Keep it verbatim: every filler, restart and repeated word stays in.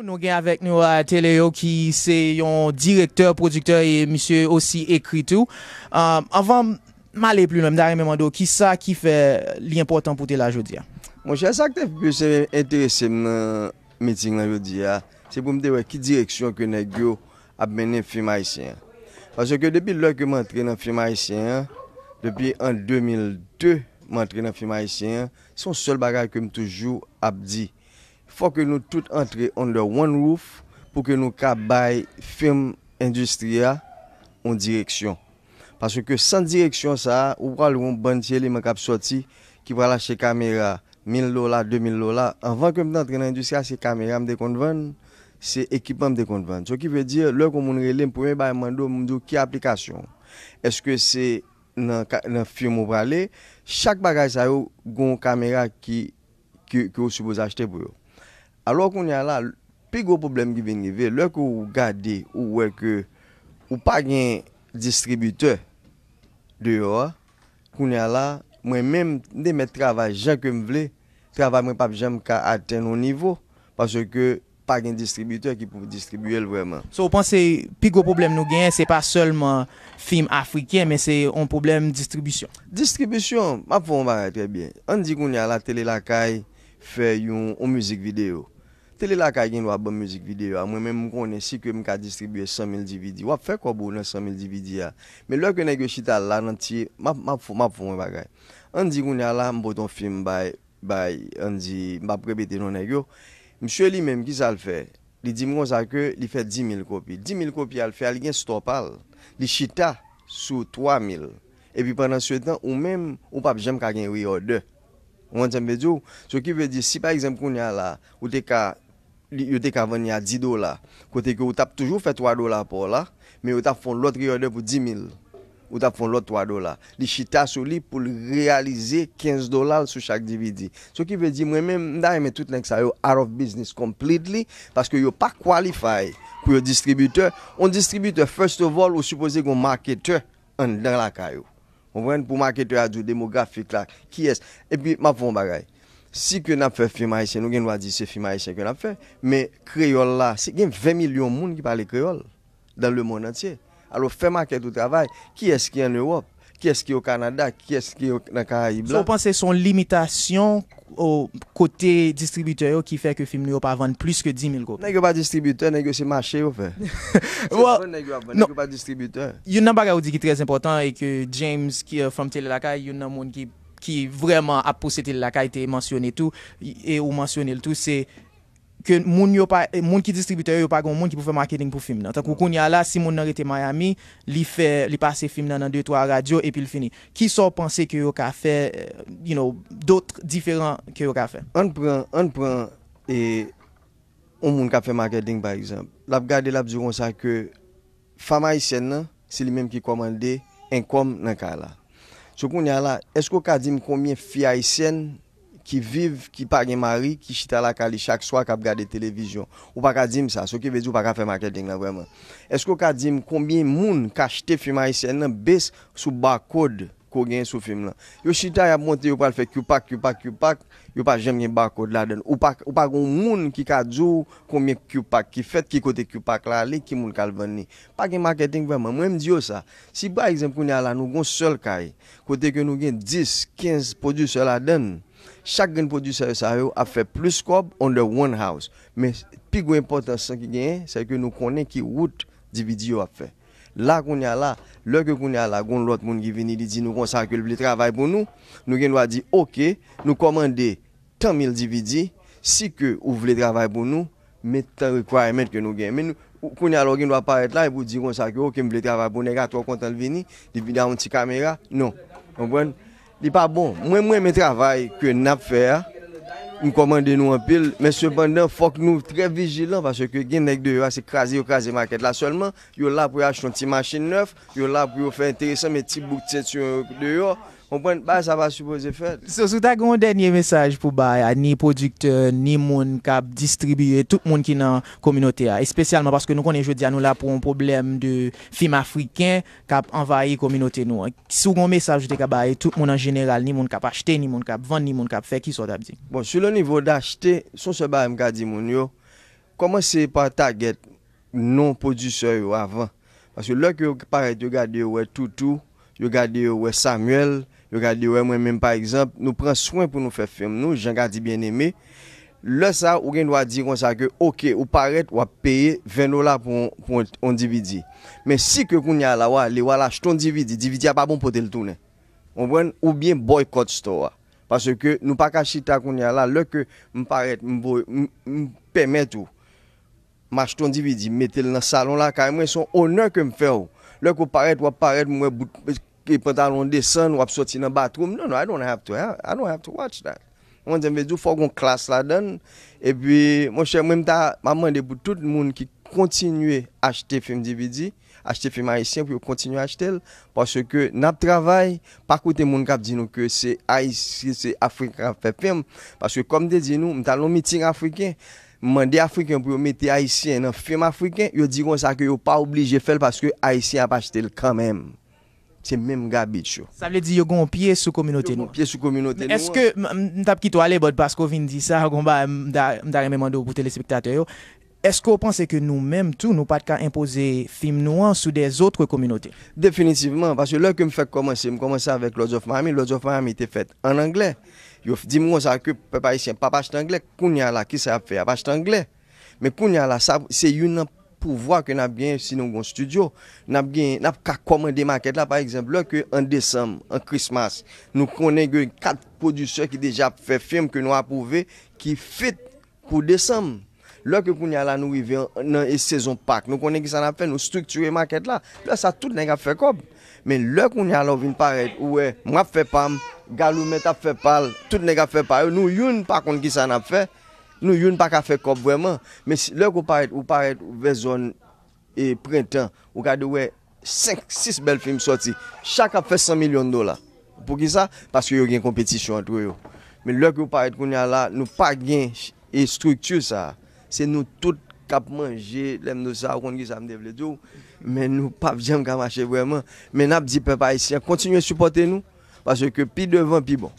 Nou gen avèk nou a Teleo ki se yon direktè, pwodiktè e misye osi ekri tou. Anvan m ale pli lwen, m ta renmen mande w kisa ki fè li enpòtan pou w te la jodi a? Monchè, sa k te plis enterese m nan miting lan jodi a, se pou m te wè ki direksyon ke nèg yo ap mennen fim ayisyen an. Paske depi lè ke m antre nan fim ayisyen an, depi an de mil de m antre nan fim ayisyen an, se yon sèl bagay ke m toujou ap di. Fò ke nou tout antre under one roof pou ke nou ka bay fim endistri a yon direksyon. Paske san direksyon sa a, ou pral wè yon bann ti eleman k ap sòti, ki pral achte kamera mil dola, de mil dola. Anvan ke m t antre nan endistri a, se kamera m te konn vann, se ekipman m te konn vann. So ki vle di, lè yon moun rele m, premye bagay m mande w, m di w ki aplikasyon w? Èske se nan, ka- nan fim ou prale? Chak bagay sa yo, gen yon kamera ki, ki, ki ou sipoze achte pou yo. Alò kounye a la, pi gwo pwoblèm ki vin rive, lè ke ou gade, ou wè ke ou pa gen distribitè deyò a, kounye a la, mwen menm, m te mèt travay jan ke m vle, travay mwen p ap janm ka atenn yon nivo, paske pa gen distribitè ki pou distribiye l vrèman. So, ou panse pi gwo pwoblèm nou genyen, se pa sèlman fim afriken, men se yon pwoblèm distribisyon? Distribisyon, m ap fè yon bagay trè byen. Ann di kounye a la, Tele Lakay fè yon, yon mizik videyo. Tele Lakay gen dwa ban m mizik videyo a. Mwen menm, m konnen si ke m ka distribiye san mil D V D, w ap fè kòb ou nan san mil D V D a. Men lè ke nèg yo chita la nan ti, m ap, m ap fè, m ap fè yon bagay. Ann di kounye a la, m pote yon fim bay, bay, ann di, m p ap repete non nèg yo. Misye li menm, kisa l fè? Li di m konsa ke li fè di mil kopi. Di mil kopi a l fè a, li gen store pa l. Li chita sou twa mil. Epi pandan se tan, ou menm, ou p ap janm ka gen reordè. Ou konprann sa m vle di w? So ki vle di, si pa egzanp kounye a la, ou te ka, li- yo te ka vann li a di dola, kote ke ou t ap toujou fè twa dola pa w la, men yo t ap fè yon lòt reordè pou di mil. Ou t ap fè yon lòt twa dola. Li chita sou li pou l reyalize kenz dola l sou chak D V D. So ki vle di, mwen menm, m ta renmen tout nèg sa yo out of business completely, paske yo pa qualify pou yo distribitè. Yon distribitè, first of all, ou sipoze gen yon marketer anndan lakay ou. Konprann? Pou maketè a di w demografik la, kiyès. Epi, m ap fè yon bagay. Si ke n ap fè fim ayisyen, nou gen dwa di se fim ayisyen ke n ap fè, men kreyòl la, se gen ven milyon moun ki pale kreyòl dans le monde entier. Alò, fè makèt ou travay, kiyès ki ann Ewòp, kiyès ki o Kanada, kiyès ki o- nan Karayib la. So, w panse se yon limitasyon o kote distribitè yo ki fè ke fim nou yo pa vann plis ke di mil kopi? Nèg yo pa distribitè, nèg yo se mache yo fè. Se vann nèg yo ap vann, nèg yo pa distribitè. Youn nan bagay ou di ki trè enpòtan e ke James ki, euh, from Tele Lakay, youn nan moun ki, ki vrèman ap pouse Tele Lakay te mansyone tou, e ou mansyone l tou, se ke moun yo pa, moun ki distribitè yo, yo pa gen moun ki pou fè marketing pou fim nan. Tankou kounye a la, si moun nan rete Miami, li fè, li pase fim nan nan de twa radyo epi l fini. Kisa w panse ke yo ka fè, euh, you know, dot diferan ke yo ka fè? Ann pran, ann pran, e, yon moun k ap fè marketing, pa egzanp. L ap gade, l ap di w konsa ke fanm ayisyèn nan, se li menm ki kòmande enkòm nan kay la. So kounye a la, èske w ka di m konbyen fi ayisyèn ki viv, ki pa gen mari, ki chita lakay li chak swa, k ap gade televizyon? Ou pa ka di m sa, so ki vle di w pa ka fè marketing lan vrèman. Èske w ka di m konbyen moun k achte fim ayisyèn nan base sou barcode ke w genyen sou fim lan? Yo chita, y ap monte, yo pral fè kipak, kipak, kipak, yo pa janm gen barcode ladan l. Ou pa, ou pa gen yon moun ki ka di w konbyen kipak ki fèt, ki kote kipak la ale, ki moun k al vann li. Pa gen marketing vrèman. Mwen, m di yo sa. Si pa egzanp kounye a la nou gen yon sèl kay, kote ke nou gen dis, kenz pwodisè ladan l, chak grenn pwodisè sa yo ap fè plis kòb under one house. Men pi gwo enpòtans lan ki genyen, se ke nou konnen ki wout D V D yo ap fè. La kounye a la, lè ke kounye a la, gen yon lòt moun ki vini, li di nou konsa ke l vle travay pou nou, nou gen dwa di, oke, nou kòmande tan mil D V D, si ke ou vle travay pou nou, men tan requirement ke nou gen. Men nou, ou- kounye a la, ou gen dwa parèt la epi ou di konsa ke, oke, m vle travay pou nèg a, twò kontan l vini, li vini a yon ti kamera. Non. Konprann? Li pa bon. Mwen, mwen renmen travay ke n ap fè a. M kòmande nou anpil, men sepandan, fòk nou trè vijilan, paske gen nèg deyò a, se kraze yo kraze makèt la sèlman. Yo la pou yo achte yon ti machin nèf, yo la pou yo fè enteresan, men ti bout senti yo deyò. Konprann? Bagay sa pa sipoze fèt. So, si w ta gen yon dènye mesaj pou bay a ni pwodiktè, ni moun k ap distribiye, tout moun ki nan kominote a, espesyalman paske nou konnen jodi a nou la pou yon pwoblèm de fim afriken k ap anvayi kominote nou an. Si w gen yon mesaj ou te ka bay tout moun an jeneral, ni moun k ap achte, ni moun k ap vann, ni moun k ap fè, kisa w t ap di? Bon, sou le nivo dachte, se yon sèl bagay m ka di moun yo, Kòmanse pa tagèt non pwodisè yo avan. Paske lè ke yo parèt, yo gade, yo wè Toutou, yo gade, yo wè Samuel, yo gade, yo wè mwen menm, pa egzanp, nou pran swen pou nou fè fim nou, jan Gady Bien-Aimé. Lè sa, ou gen dwa di konsa ke, oke, ou parèt, w ap peye ven dola pou, pou yon, yon D V D. Men si ke kounye a la, w ale, w al achte yon D V D, D V D a pa bon pote l tounen. Ou konprann? Oubyen boycott store a. Paske nou pa ka chita kounye a la, lè ke m parèt, m voye, m, m pèmèt ou, m achte yon D V D, m mete l nan salon lakay mwen, se yon onè ke m fè w. Lè ke w parèt, w ap parèt, m wè bout, e, pantalon desann, w ap sòti nan bathroom. Non, non, I don't have to, I don't have to watch that. Ou konprann sa m vle di w, fò w gen yon klas ladan l. Epi, monchè, mwen, m ta, m ap mande pou tout moun ki kontinye achte fim D V D, achte fim ayisyen pou yo kontinye achte l, paske n ap travay, pa koute moun k ap di nou ke se Ayisyen, se Afriken k ap fè fim, paske kòm m te di nou, m t al nan yon miting afriken, m mande Afriken pou yo mete Ayisyen nan fim afriken, yo di konsa ke yo pa oblije fè l paske Ayisyen ap achte l kanmenm. Se menm gabit yo. Sa vle di yo gen yon pye sou kominote nou an. Yo gen yon pye sou kominote nou an. Men èske, m, m, m t ap kite w ale, but paske w vin di sa, gon bagay m ta, m ta renmen mande w pou telespektatè yo. Èske w panse ke nou menm tou, nou pa t ka enpoze fim nou an sou dèzotre kominote? Definitivman, paske lè ke m fèk kòmanse, m kòmanse avèk Lords of Miami. Lords of Miami te fèt ann anglè. Yo f-, di m konsa ke pèp ayisyen p ap achte anglè. Kounye a la, kisa y ap fè? Y ap achte anglè. Men kounye a la, sa, se youn nan pouvwa ke n ap genyen si nou gon estidyo. N ap genyen, n ap ka kòmande makèt la, pa egzanp, lè ke an desanm, an Christmas, nou konnen gen kat pwodisè ki deja ap fè fim ke nou apwouve, ki fit pou desanm. Lè ke kounye a la nou rive an, nan e sezon Pak, nou konnen kisa n ap fè, nou estriktire makèt la. Lè sa, tout nèg ap fè kòb. Men lè kounye a la ou vin parèt, ou wè, mwen ap fè pa m, Galoumèt ap fè pa l, tout nèg ap fè pa yo, nou youn pa konn kisa n ap fè, nou youn pa ka fè kòb vrèman. Men si, lè ke w parèt, ou parèt vè zòn e prentan, ou gade w wè senk, sis bèl fim sòti. Chak ap fè san milyon dola. Poukisa? Paske yo gen konpetisyon antre yo. Men lè ke w parèt kounye a la, nou pa gen estrikti sa. Se nou tout k ap manje, lè m di w sa, ou konn kisa m te vle di w. Men nou p ap janm ka mache vrèman. Men n ap di pèp ayisyen, kontinye sipòte nou. Paske pi devan, pi bon.